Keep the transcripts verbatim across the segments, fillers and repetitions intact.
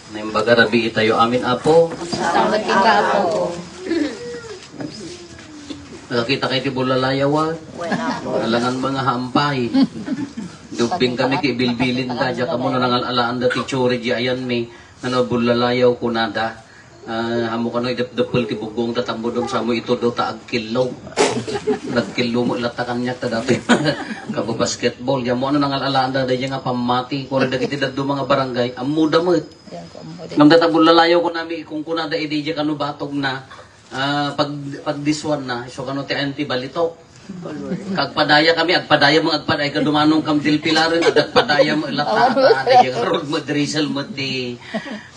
Naimbag a rabii tayo amin, Apo. Salamat ka, Apo. Nakakita kayo ti bulalayaw, a? Alangan mga hampay. Dubbing kami ti bilbilin da, diya kamo nangal-alaan da ti tsuri, diya ayan mi. Ano, bulalayaw kunada. Ah, amo kano idepdepel ti bugong da tambudong samo ito do ta agkillo. Nagkillo mo ilatta kaniak ta dati. Kabo basketball. Diya mo ano nangal-alaan da, diya nga pammati. Kore dagiti daduma nga barangay. Ammo da met. Yan ko, ammo din. Ngem data bulalayaw ko nami, kung kunada idi diya kano batog na, ah, pag, pagdiswan na, iso kano ti ayan ti balitok. Kagpadaya kami, agpadaya mo, agpadaya ka dumanong kam dilpilaren, agpadaya mo, ilata, ata, diya nga road mo, drizzle mo, ti,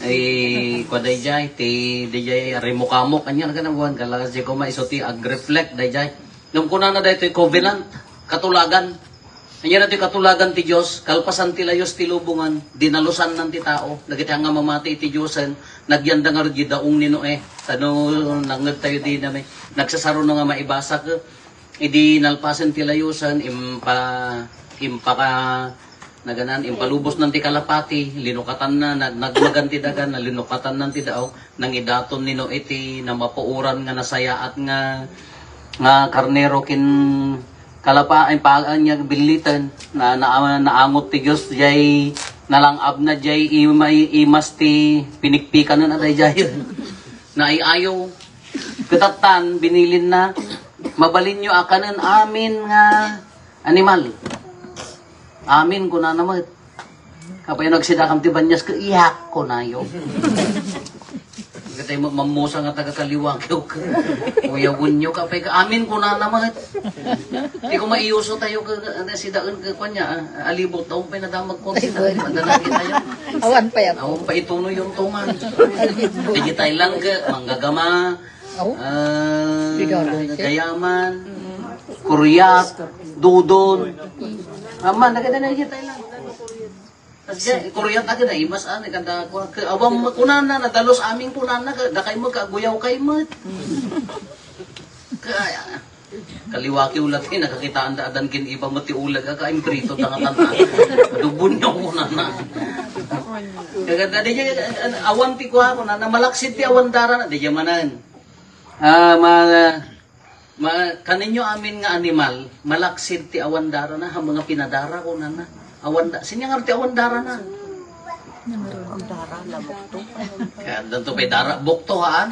eh, kwadayjay, ti, diya, remo kamok, anya na ka na buwan, kalakas diya ko, maiso ti, agreflect, dayjay. Ngem kunana daytoy covenant, katulagan. Ania daytoy katulagan ti Dios, kalpasan ti layus ti lubongan, dinalusannan ti tao. Dagiti nga mamati iti Diosen, nagyanda ngarud iti daong ni Noe. Tano nangngeg tayo di na may nagsasaruno nga maibasa ket idi nalpasen ti layusen, impa-, impaka-, naganan, impalubosnan ti kalapati, linukatanna, nag-, nagmagan ti daga, nalinukatannan ti daong, nangidaton ni Noe ti namapuoran nga nasayaat nga, nga karnero ken kalapa-, ay, pa-, ania, billiten, na, na, naangot ti Dios, jay nalang-abna, jay ima-, imas ti pinikpikanen a dayjay. Naiayo. Ket tattan, binilinna, mabalinyo a kanen amin nga animal. Amin, kunana met. Kapay nagsidakam ti banyas, ke iyak, kunayo. Katay mo, mammusa nga taga Kaliwakew, ke. Kuya Wunyo, kapay ka, amin, kunana met. Di ko maiuso tayo, ke, ano, sidaen, ke, kanya, ah, alibot, awan pay nadamag ko, sidaen, madalagi tayo. Awan pa yan. Awan pa ituno yung tungan. Digital lang, ke, manggagama, Aw. Ah, Bigara. Gayaman, Kuriat, Dudon. Aman, nagada na iya tayo lang. Kasi Kuriat agad na imas, ah, naganda ko. Ke-, awan mo kunana, nadalus amin kunana, ka-, dakay mo, kaguyaw kay mo. Kaya, Kaliwakew lati, nakakitaan da adan kin iba mo ti ulag, aka imprito da nga tanda. Dubon niyo ko na na. Kaya, dadi, awan ti kuha ko na, na malaksid ti awan dara na, di manan. Ah, ma, ma, kaninyo amin nga animal, malaksid ti awan dara na, ha mga pinadara ko na na. Awan da, sinya nga ti awan dara na. Awan dara na bukto. Kaya danto pay dara, bukto, ha?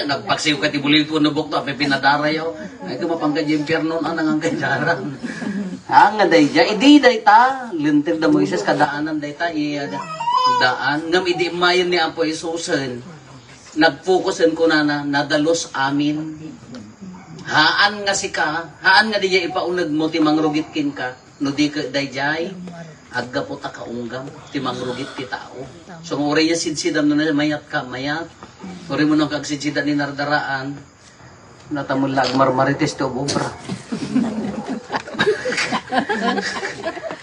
Nagpaksiw ka ti bulil ko no bukto, apay pinadara yaw. Ay, ka mapangka di impyerno, anang ang kay dara. Ah, nga day, ja, idi day ta, lintir da Moises, kadaanan day ta, iya, daan. Ngam idi mayen ni Apo Jesusen, nagfokusen kunana, nadalus amin. Haan nga sika, haan nga diya ipauneg mo ti mangrugit kinka, no di ka dayjay, aggapu ta kaunggam, ti mangrugit ti tao. So, nga uray niya sidsidan no na mayat ka, mayat. Uray mo nang kagsidsidan ni nardaraan, natamon la agmarmarites ti obra.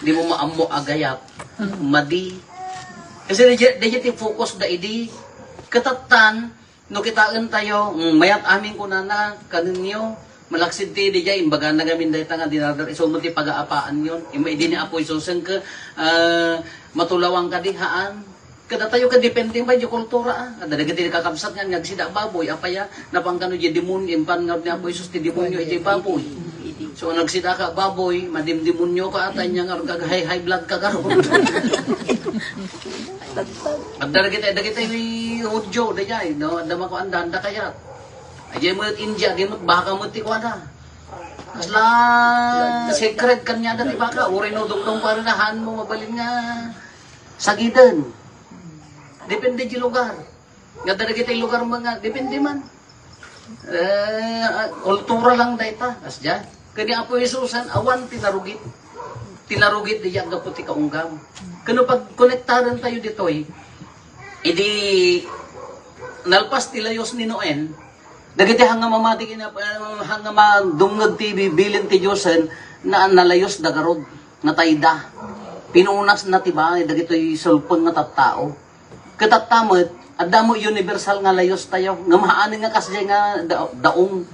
Di mo maammo agayat, madi. Kasi diya, diya ti focus da idi, katattan, No kitaen tayo, mm, mayat amin kunana, kaninyo, malaksid ti diay, imbagana gamin dayta nga dinardar, isu mo ti pagaapaanyon. Ima idi ni Apo Jesusen ke, ah, matulawang kadi, haan. Kada tayo ka depende ba, di kultura, ah. Ada dagiti kakabsat nga, ngagsida baboy, apaya, napangkano di demonyo, impan nga ni Apo Jesus ti demonyo, iti baboy. So, nagsida ka baboy, madimdemonyo ka, ata niya nga, kag high, high blood ka karon. Adda dagiti, dagiti Hudyo, dayay, no? Adda makuan, danda kayat. Ajay mo India, di mo baka mo ti kuana. Kasla secret kanya da ti baka, uri no dungdung pa rin han mo, mabalin nga sagiden. Depende di lugar. Nga dagiti lugar mga, depende man. Eh, ah, kultura lang dayta, asya. Kani Apo Jesusan, awan tinarugit. Tinarugit di aggapu ti kaunggam. Kano pagkonektaren tayo ditoy, idi nalpas ti layos ni Noen, dagiti hanga mamati kina, eh, hanga madungngeg ti bibilin ti Diosen, na nalayos da garud, natayda. Pinunas na ti ba, dagitoy sulpeng nga tattao. Ket atta met, adda mo universal nga layos tayo. Ngem haan nga kasdiay nga da-, daong.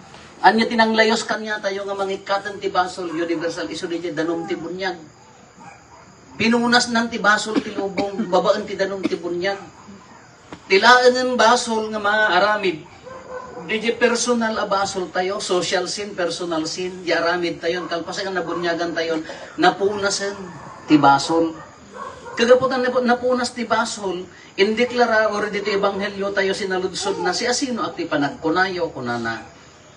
Ania ti nanglayos kaniatayo nga mangikkaten ti basol, universal, isu daydiay danum ti buniag. Pinunasnan ti basol ti lubong, babaen ti danum ti buniag. Ti laengen basol nga maaramid, diay personal a basol tayo, social sin, personal sin, diay aramid tayo, kalpasan nga nabuniagan tayo, napunasen ti basol. Kagapu ta napu-, napunas ti basol, indeklara, uri ditoy ebanghelio tayo, sinaludsodna, "Siasinoak ti panagkunayo?" kunana.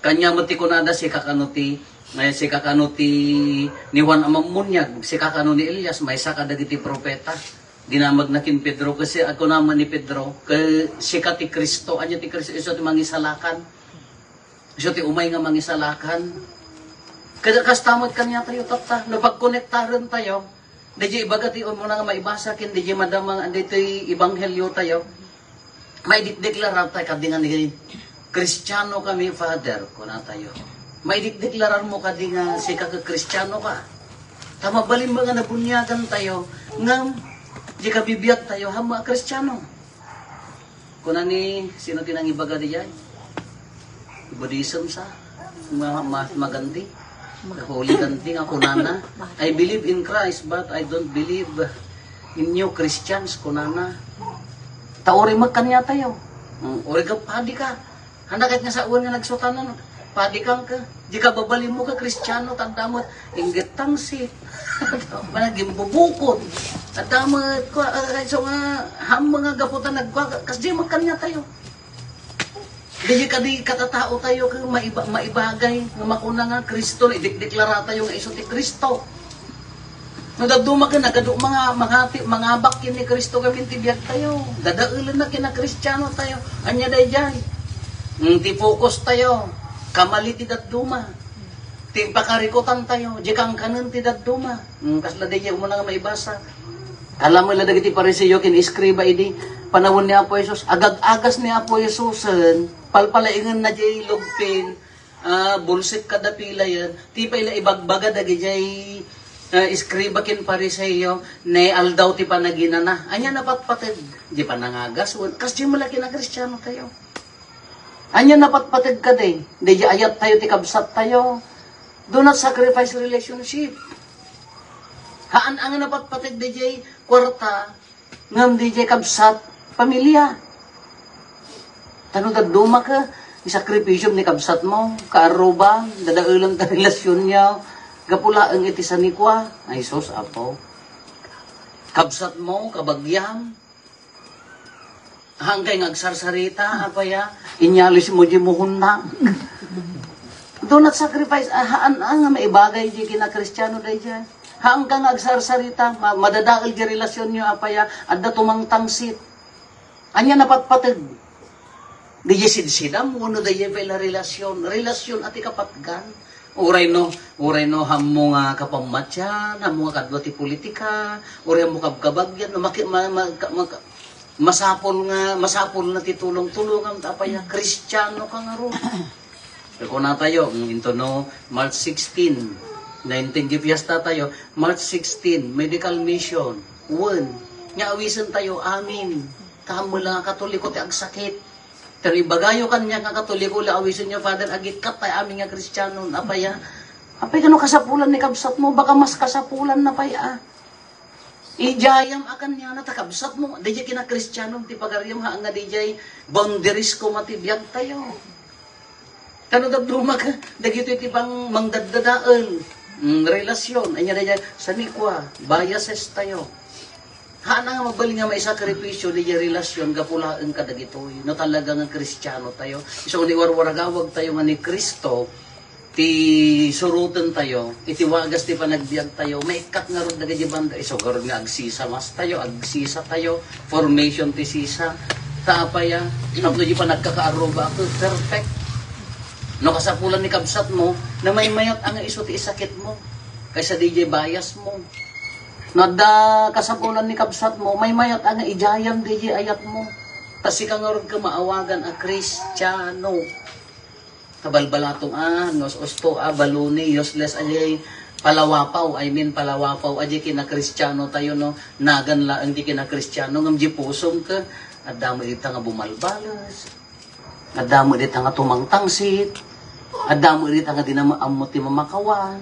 Kaniak met ti kunada, "Sika kano ti, eh, sika kano ti ni Juan a Mammuniag, sika kano ni Elias, maysa kadagiti propeta." Dinamagna ken Pedro, ket si-, agkuna met ni Pedro, "Ket sika ti Cristo." Ania ti Cristo? Isu ti mangisalakan. Isu ti umay nga mangisalakan. Kada kasta met kaniatayo tatta, no pagkonektaren tayo, diay ibaga ti umuna nga maibasa ken diay madama nga ditoy ebanghelio tayo, maidekdeklarar tayo kadi nga ni, "Kristiano kami, Father," kuna tayo. Maidekdeklarar mo kadi nga sika ket Kristiano ka. Ta mabalin nga nabuniagan tayo, ngem diay kabibiag tayo, hammo a Kristiano. Kuna ni, sino ti nangibaga diay? Buddhism sa? Ma-, Mahatma Gandhi? Holy Gandhi nga kunana, "I believe in Christ, but I don't believe in you Christians," kunana. Ta uri met kaniatayo. Mm, uri ka, padi ka. Anda ket nga sawen nga nagsutanan, padi ka ket, diay kababalinmo ket Kristiano, ta adda met, inggit tangsit. Mana gimbubukod. Adda met, kua, ah, so nga, hammo nga gapu ta nagkua, kasdiay met kaniatayo. Diay kadi katatao tayo ket maiba-, maibagay nga makuna nga Kristo, idekdeklara tayo nga isu ti Kristo. No dadduma ket nagadu-, manga-, mangati-, mangabak ken ni Kristo gamin ti biag tayo. Dadaelenna ken a Kristiano tayo. Ania daydiay? Mm, ti focus tayo. Kamali ti dadduma. Ti pakarikutan tayo. Diay kankanen ti dadduma. Mm, kasla daydiay umuna nga maibasa. Kala met la dagiti Fariseo ken eskriba idi panawen ni Apo Jesus. Agag-agas ni Apo Jesusen, palpalaingenna diay lugpin, ah, bulsek kada pilayen, ti pay la ibagbaga dagidiay, ah, eskriba ken Fariseo, ne aldaw ti panaginana. Ania napatpateg? Diay panangagas, wen, kasdiay met la ken a Kristiano tayo. Ania napatpateg kadi? Diay ayat tayo ti kabsat tayo. Do not sacrifice relationship. Haan a nga napatpateg diay kuarta, ngem diay kabsat, pamilya. Ta no dadduma ket, isakripisyo ni kabsatmo, kaarruba, dadaelen ta relasionyo, gapu laeng iti sanikua. Ay, sus, Apo. Kabsatmo, kabagiam, haan kay nga agsarsarita, apay a, inyalismo diay muhonna. Do not sacrifice, ah, haan a nga maibagay diay ken a Kristiano daydiay. Haan ka nga agsarsarita, ma-, madadael diay relasionyo, apay a, adda tumangtangsit. Ania napatpateg? Diay sidsidam, wenno diay pay la relasion. Relasion a ti kapatgan. Uray no, uray no, hammo nga kapammatian, hammo nga kadua ti politika, uray hammo kabkabagian, no, maki-, ma-, ma-, ka-, ma-, masapul nga, masapul na ti tulong-tulongan, ta apay a, Kristiano ka ngarud. Kunatayo, mm, into no, March sixteen, nineteen, di fiesta tayo, March sixteen, medical mission. Wen, nga awisen tayo, amin. Kammela nga Katoliko ti agsakit. Pero ibagayo kaniak nga Katoliko, la awisenyo, Father, agikkat tayo amin nga Kristiano. Apay a? Apay kano kasapulan ni kabsatmo? Baka mas kasapulan na pay a. Idiayam a kaniana ta kabsatmo. Diay ken a Kristiano ti pagariam, haan nga diay boundaries ko mati biag tayo. Kano dadduma ka, dagitoy ti pang-, mangdaddadael. Mm, relasion. Ania daydiay, sanikua, biases tayo. Haan a nga mabalin nga maisakripisyo diay relasion gapu laeng kadagitoy. No talaga nga Kristiano tayo. Isu ni warwaragawag tayo nga ni Kristo, ti suroten tayo, iti wagas ti panagbiag tayo, maikkat ngarud dagiti banda, isu garud nga agsisa mas tayo, agsisa tayo, formation ti sisa. Ta apay a, tapno di panagkakaarruba ako, perfect. No kasapulan ni kabsatmo, na maymayat a nga isu ti isakitmo, kaysa diay biasmo. No adda kasapulan ni kabsatmo, maymayat a nga idiayam diay ayatmo. Ta sika ngarud ket maawagan a Kristiano. Kabalbalatom a, no, usto a, baluni, useless a diay palawapaw, I mean, palawapaw a diay ken a Kristiano tayo, no, nagan laeng diay ken a Kristiano, ngem diay pusom ket, adda met dita nga bumalbales, adda met dita nga tumangtangsit, adda met dita nga di na maammo ti mamakawan.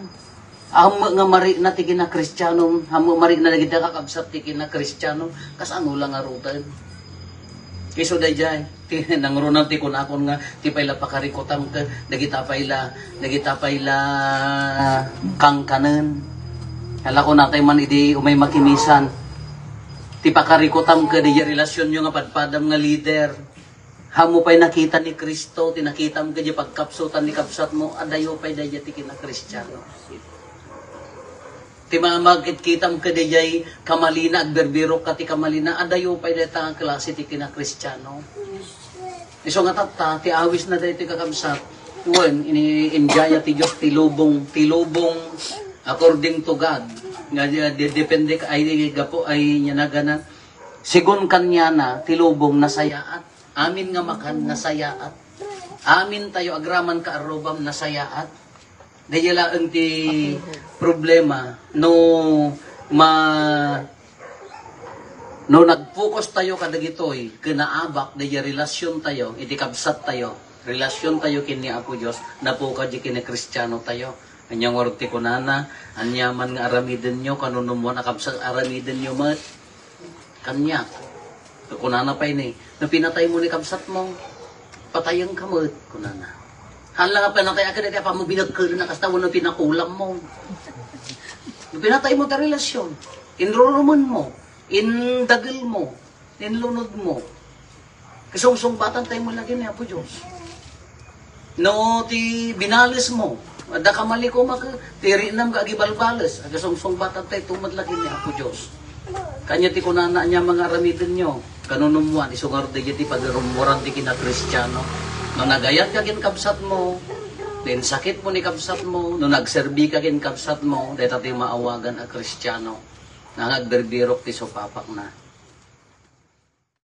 Ammom nga marikna ti kinakristiano, ammom marikna dagiti kakabsat ti kinakristiano, kasano la ngaruden? Isu daydiay, ti, nangruna ti kunakon nga, ti pay la pakarikutam ket, dagita pay la, dagita pay la kangkanen. Ala ko natay man idi umay makimisan. Ti pakarikutam ket, daydiay relasionyo nga padpadam nga leader. Ammom pay nakita ni Cristo, ti nakitam ket, daydiay pagkapsutan ni kabsatmo, adayo pay daydiay ti kinakristiano. Ti ma-, makitkitam ket daydiay kamalina, agbirbirok ka ti kamalina, adayo pay dayta nga klase ti kinakristiano. Isu nga tatta, ti awisna daytoy kakabsat, wen, ini-enjoya ti Dios ti lubong, ti lubong according to God. Nga, di-, di-, depende ka, ay, gapu, ay, nagana. Sigun kaniana, ti lubong nasayaat. Amin nga makan, nasayaat. Amin tayo, agraman ka arrubam, nasayaat. Daydiay laeng ti problema no ma-, no nag-focus tayo kadagitoy, kinaabak, daydiay relasion tayo, iti kabsat tayo, relasion tayo ken ni Apo Dios, napukad di kinakristiano tayo. Ania ngarud ti kunana, aniaman nga aramidenyo, kanunumwan a kabsat, aramidenyo met. Kaniak. Kunana pay ni, "No pinataymo ni kabsatmo, patayenka met," kunana. Hala nga pinatay, akin iti apam mo binagkelen a kasta, wenno pinakulammo. No pinataymo ta relasion, inrurumenmo, indagelmo, inlunodmo. Kasungsungbatan tayo mo lagi ni Apo Dios. No, ti binalesmo, adda kamali koma ket, ti rinam nga agibalbales, agasungsungbatan tayo tumad lagi ni Apo Dios. Kanya ti kunana, ania nga aramidenyo, kanunumwan, isu ngarud daydiay ti pagarummuran ti kinakristiano. No nagayat ka ken kabsatmo, no insakitmo ni kabsatmo, no nagserbi ka ken kabsatmo, dayta ti maawagan a kristiano. Nga agbirbirok ti supapakna.